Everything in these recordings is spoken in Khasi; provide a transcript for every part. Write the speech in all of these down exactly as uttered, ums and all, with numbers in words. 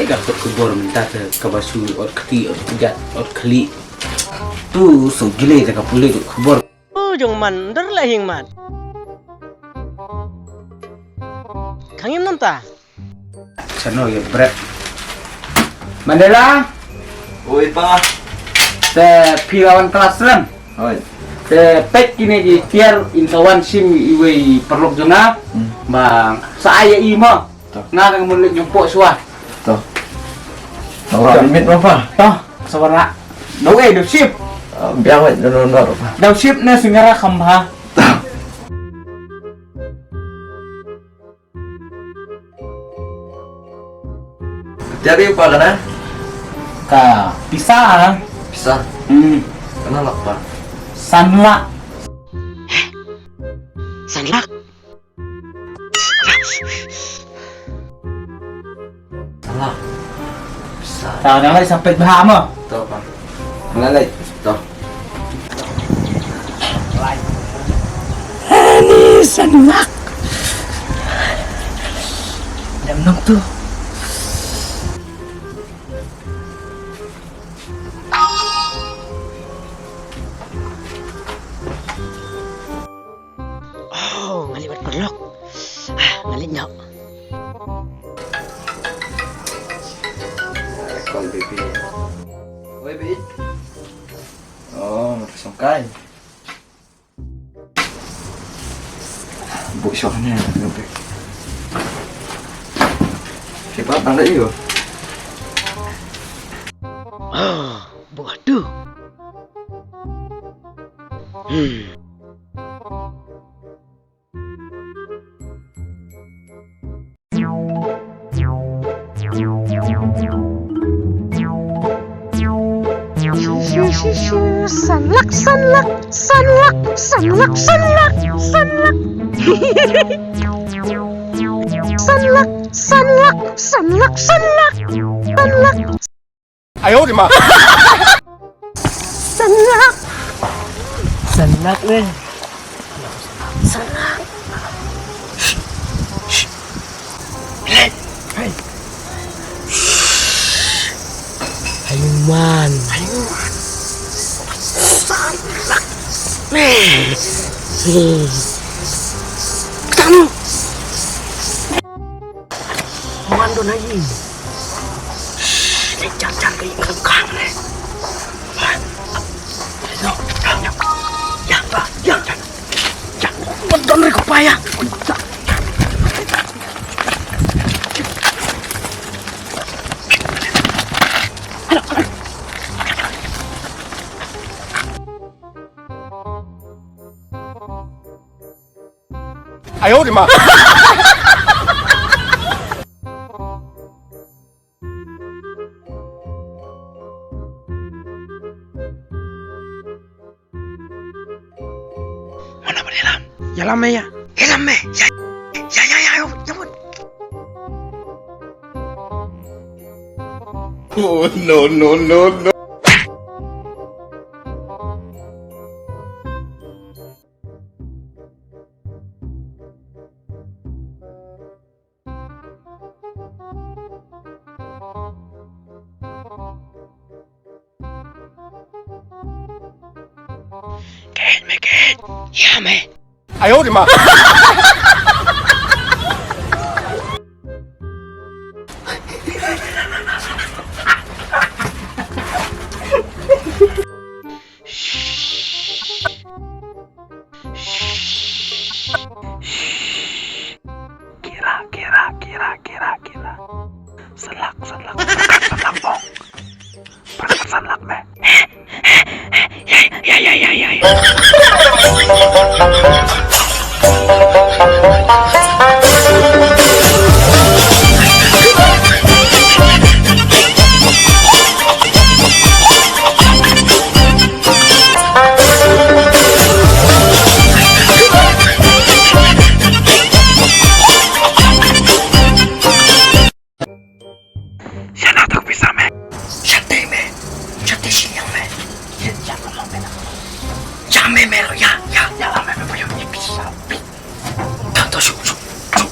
Ka khubor mynta te kaba shu ot kti, ot kjat, ot khlieh. Tu shu gile da ka pule tu khubor. U jong man dur la hing mat. Khang im nanta. Chano ye bret. Mandela. Oi pa. Te phi la wan klas rem. Oi. Te pek kine ki tiar in sa wan shim iwei paralok jong nga. Hmm. Ba sa ai i mo. To. Nga dang mun leit ñiewpoh shuwa. To. Ora limit mo pa. To, sabar nga. Dau eh, dau ship. Biang wet dau dau pa. Dau ship ne singara kham bha. To. Tiar ïa pa kana? Ka pisa. Pisa. Hmm. Kana lak pa? San lak. San lak. Salah. Sa. Ta dang lai sa peit bha mo. To pa. Lai lai. To. Ani san lak. Dam nok tu. Oh, nga leit bad paralok. Ah, nga leit noh. Call baby. Oi baby. Oh, nga sngewkai. Buh shong ne, nga pek. Siapa tang dah you? Oh, buh tu. Hmm. Sanlak, sanlak, sanlak, sanlak, sanlak, sanlak. Sanlak, sanlak, sanlak, sanlak, sanlak. Ayo, di ma. Sanlak. Sanlak, weh. Sanlak. Hey. Hey. Hayuman. Hayuman. Sanlak. Hey. Kamu. Mando na yi. Shh, ni jan jan ka yi kang kang ne. No, ya, ya, ya, ya, ya. Madon ri ko paya. Ayo, di ma. Mana ba ïalam? Ïalam me ya. Ïalam me. Ya. Ya, ya, ya, ya, ya, bun. Oh, no, no, no, no. Kate, me Kate. Ya me. Ayo, di ma. Shh. Shh. Shh. Kira, kira, kira, kira, kira. Salak, salak, salak, salak, bong. Salak, me. Ya, ya, ya, ya, ya. Shana tak pisa me. Shate me. Shate shiliang me. Shate me me lo ya ya ya me me pisa pi. Tanto shu shu shu.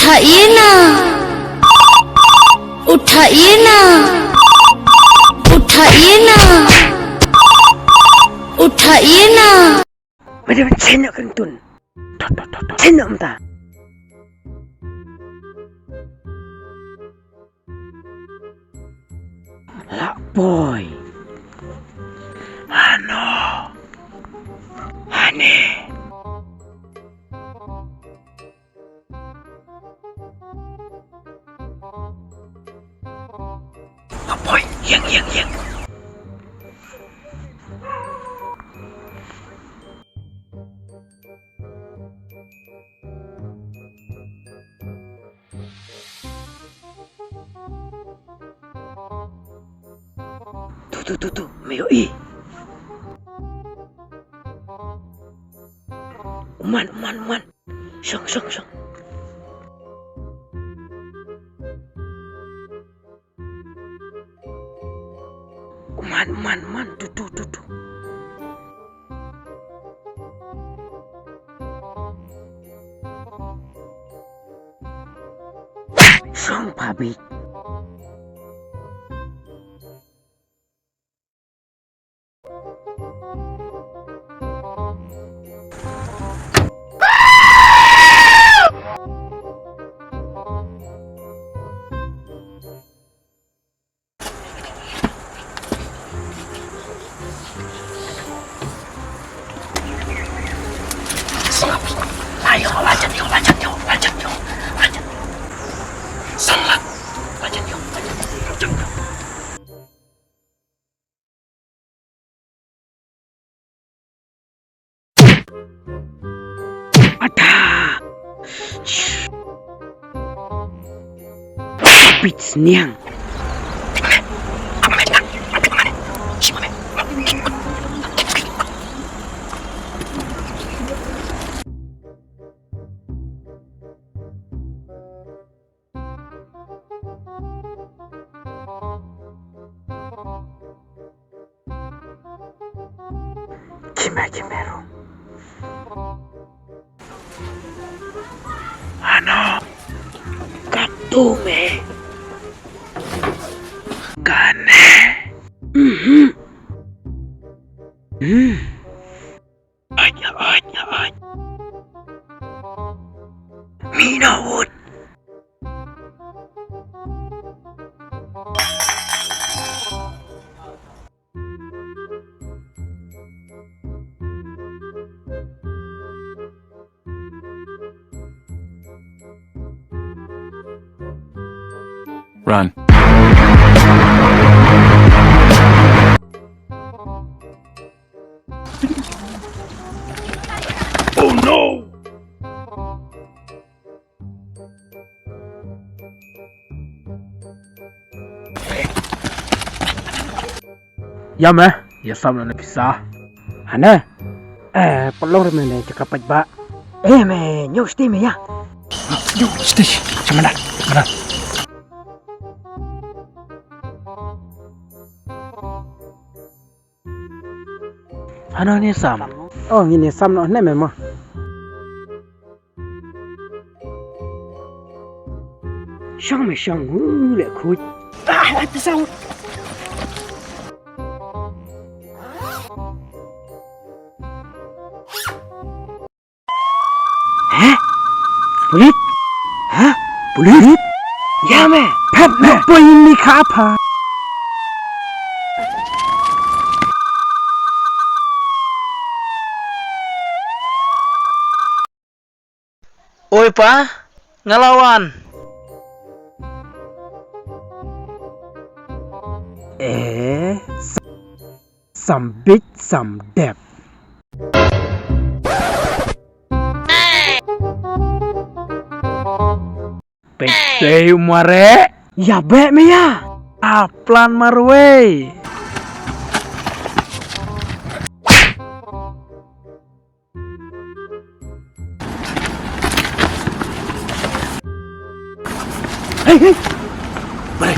Uta ina. Uta ina. Uta ina. Uta ina. Mari, mari, seng ïa ka ringtone. Seng ïa mynta. La poi. Hano. Hane. La poi. Ïeng, ïeng, ïeng. Tu, tu, tu, tu, me ïohi. U man, u man, u man. Shong, shong, shong. U man, u man, u man, tu, tu, tu, tu. Shong pha bit. Ada. Pit sniang. Kime, kime ro. Ano. Katu me. Kane. Mhm. Hmm. Ait, ait, ait. Mina wut. Run. Oh no! Ïa me, ïa sam na pisa. Hane? Eh, pelong re me ne cakap ba. Eh, me, nyu sti me ya. Nyu sti, cemana, mana? Hano ni sam? Oh, ngin ïa sam noh ne me mo. Shong me shong, u le khuid. Ah, ai, pisang. Heh? Pulit? Hah? Pulit? Ïa me. Phet me. Poi ni kha pha. Oi pa, nga la wan. Eh, sam bit sam dep. Pek sei mare. Ya bek me ya. A plan marwei. Hei, hei. Mana?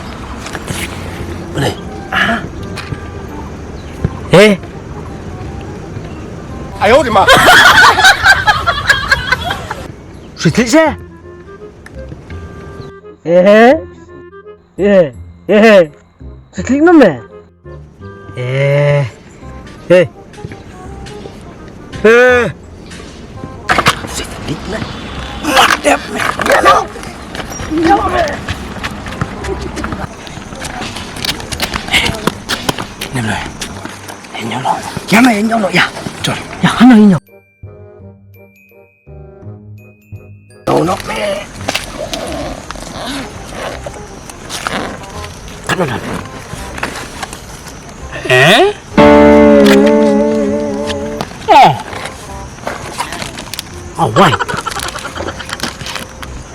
Mana? Ah. Hei. Ayo, di ma. Sweet, sweet. Eh, eh, eh, eh. Siklik na me. Eh, eh, eh. Siklik na. Madep me. Nyalo. Nyalo me. Nyalo. Nyalo. Nyalo, nyalo, ya. Chor. Ya, hana nyalo. No, no, me. Ano na? Eh? Oh. Oh, why?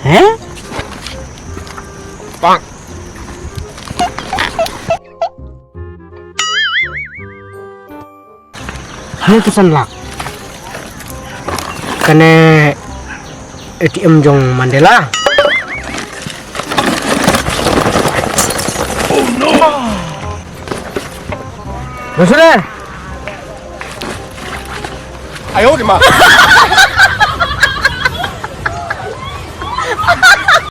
Eh? Bang. Hynñiew phew san lak. Kane A T M jong Mandela. Oh no! Masuk deh. Ayo, di ma.